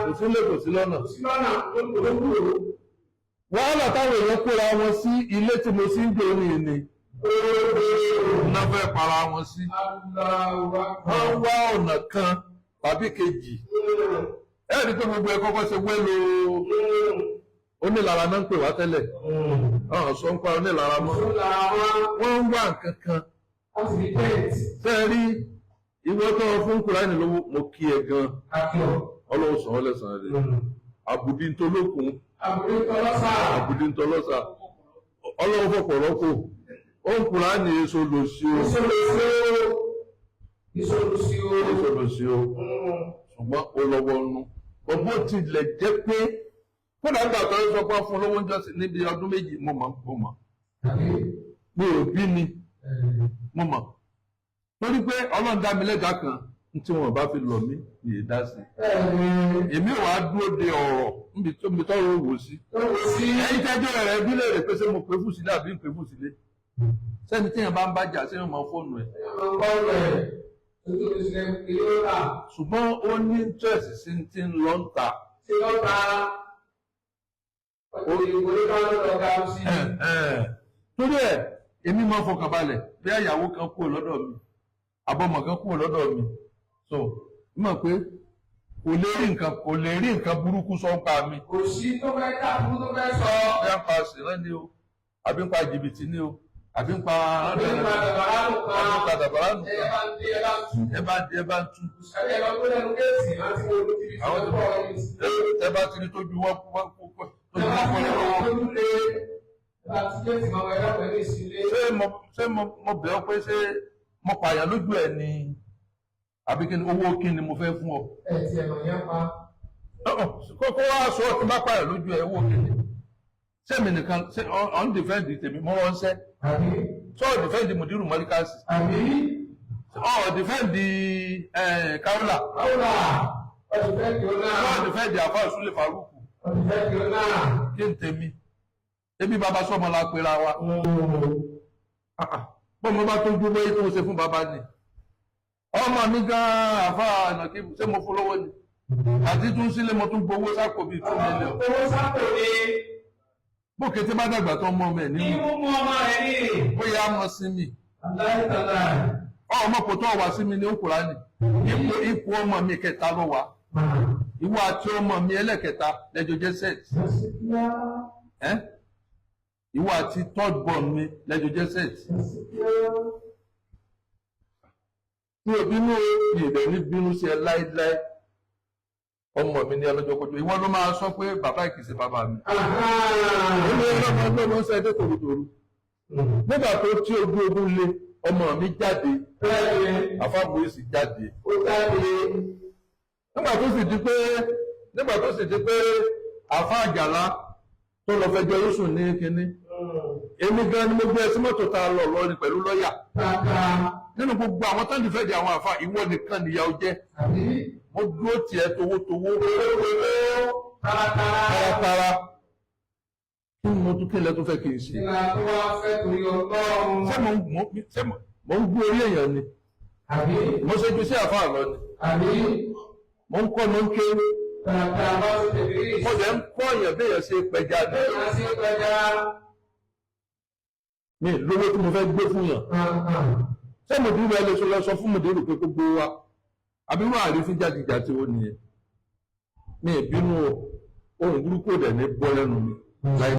Kò sílé, kò sí lọ́nà. Kò sí lọ́nà tó kúrò. Wàhálà táwọn èèyàn kóra wọn sí ilé tí mo sì ń gbé ní ni iná fẹ́ para wọn sí. Wọ́n ń wá ọ̀nà kan tàbí kejì. Ẹ rí i pé gbogbo ẹ kọ́kọ́ ṣe wẹ́lo onílara náà ń pè wá tẹ́lẹ̀. Ọ̀hún sọ ń pa onílara mọ́. Wọ́n ń wá nǹkan kan. Ṣé ẹ rí ìwọ tó fún Kùránì lówó, mo kí ẹ gan. Ọlọ́run sàn ọ́ lẹ́sàn-án rẹ̀. Àbùdí ń tolókun, àbùdí ń tọlọ́sà. Ọlọ́run fọ̀pọ̀ rọ́pò. Ó ń Kùránì èso lò sí o. Èso lò sí o. Ṣùgbọ́n ó lọ́wọ́ nú. Bó tilẹ̀ jẹ́ pé kódà nígbà tó ń sọ pé fún olówó ń jọ́sìn níbi ọdún 2, mo mọ̀, mo mọ̀. Mi ò bí ni, mo mọ̀. Torí pé Ọlọ́run dá mi lẹ́gàá kan tí wọn bá fi lọ̀ mí ní ìdá sí. Èmi ò wá dúró de ọ̀rọ̀ níbi tó níbi tọ́rọ̀ òwò sí. Ẹ̀yin tẹ́jọ́ rẹ̀ bí léèrè pé ṣé mo pè fún sílé àbí ń pè fún sílé. Sẹ́ni téèyàn bá ń bá jà, sẹ́yìn mọ fóònù ẹ̀. Ṣùgbọ́n ó ní interest sí ti ń lọ ń ta. Torí ẹ̀, èmi máa ń fọkàn balẹ̀ bí àyàwó kan kúrò lọ́dọ̀ mi, àbọ̀mọ̀ kan kúrò lọ́dọ̀ mi. So, mọ̀ pé kò lè rí nǹkan, kò lè rí nǹkan burúkú sọ ń pa mi. Kò sí tó fẹ́ dàbú tó fẹ́ sọ. Bí a ń pa sílẹ̀ ni o, àbí ń pa jìbìtì ni o, àbí ń pa Àbí ń pa dàbàrà nù kan. Àbí ń pa dàbàrà nù Ẹ kan. bá ń dé, ẹ bá ń tú. Ẹ bá ń di, ẹ bá ń tú. Ẹ lọ tó lẹ́nu géètì láti wo ojú ibi tí Àwọn wọ́n bọ̀ ọ́ ní. Ẹ bá ti rí tójú wọn kú wọn kú tójú Ẹ bá wọn ti kú rí lọ́wọ́. tójú lé. Ẹ bá ti géètì máa wọ ẹ̀rọ pẹ̀lú ìsílé. Ṣé mo bẹ̀ ọ́ pé ṣé mo pààyàn lójú ẹ̀ ni, àbí kí ni owó, kí ni mo fẹ́ fún ọ? Ẹ ti ẹ̀mọ̀ yẹn pa. Kókó wá sọ tí bá pààyàn lójú ẹ̀, owó kí ni? Ṣé mi nìkan ṣé ọ̀ ń defend tèmi mọ́ ọ́n ṣẹ́? Àbí? Ṣé ọ̀ defend Mùdírù Mọ́ríkàsì? Àbí? Ọ̀ defend Kaula? Káwùlà. Ọ̀sùn fẹ́ kí ó náà. Ọ̀ defend Àfáà Súlè Fàrúkù? Ọ̀sùn fẹ́ kí ó náà. Kí n tèmi, ebi bàbá sọmọ la pera wa. Bọ́mọ bá tó dúró tó ṣe fún bàbá ni ọmọ mi gan. Àfáà ànàkí, ṣé mo fún lówó ni? Àti tún sílé, mo tún gbowó sápò bíi 2 million. Owó sápò ni. Bókè tí bá dàgbà tó mọ ọmọ ẹ̀ Ní nínú mú ọmọ rẹ̀ ní. Bóyá mọ sí mi. Aláìsàlá. Ọmọ kò tó wá sí mi ní Kùránì. Ipò ọmọ mi kẹta ló wà. Ìwọ àti ọmọ mi ẹlẹ́kẹta lẹ́jọ́ jẹ́ set. Ẹ́, ìwọ àti third born mi lẹ́jọ́ jẹ́ set. Mi ò bínú o, mi ò dẹ̀ ní bínú sí ẹ láéláé. Ọmọ mi ní ọlọ́jọ́ kọjọ́, ìwọ ló máa sọ pé bàbá ìkìsẹ̀ bàbá mi. Èmi ọlọ́mọ ọlọ́mọ ń sẹ́dẹ̀ tòrótòró. Nígbà tó tí ojú ogun lé, ọmọ mi jáde. Bẹ́ẹ̀ni, Àfáàbòyèsì jáde. Ó jáde. Nígbà tó sì di pé àfá àjàlá tó lọ fẹjọ́ yóò sùn ní kínní, èmi gan ni mo gbé ẹ sí mọ́tò tá a lọ lọ́rin pẹ̀lú lọ́ọ̀yà. Kàkà. Nínú gbogbo àwọn tó ń dìfẹ́ di àwọn àfa, ìwọ nìkan nìyàwó jẹ́. Àbí? Mo dúró tiẹ̀ towótowó. Owó taratara. Taratara. Kí ni mo tún, kí n lẹ tó fẹ́ kí n ṣe? Ìlà tó wá fẹ́ torí Ọlọ́run. Ṣé mo ń gbé orí èèyàn ni? Àbí? Mo ṣe ju sí àfa lọ ni? Àbí? Mo ń kọ́, mo ń ké. Kàkà bá ti tẹ̀lé. Mo dẹ̀ ń kọ́ èèyàn bí èèyàn ṣe pẹja ni. Bẹ́ẹ̀ ni pẹja. Mi lówó tí mo fẹ́ gbé fún yàn. Ṣé mòdìrú ẹ lè sọ lọ sọ fún mòdìrú pé gbogbo wa àbí wọn àrífín jáde-jáde ó nìyẹn? Mi ì bínú o, ohun burúkú ò dẹ̀ ní bọ́ lẹ́nu mi láì.